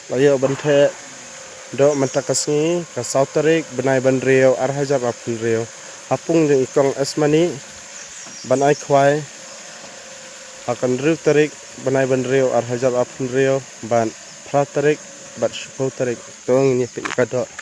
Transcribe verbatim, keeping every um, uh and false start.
La ïoh ban theh doh mynta ka sngi ka saw tarik bnai ba hynriew ar hajar arphew hynriew. Ha pung jong i kong Esmani ban ai khwai ha ka hynriew tarik bnai ba hynriew ar hajar arphew hynriew bad phra tarik bad shiphew tarik. To ngin ïa peit ka doh.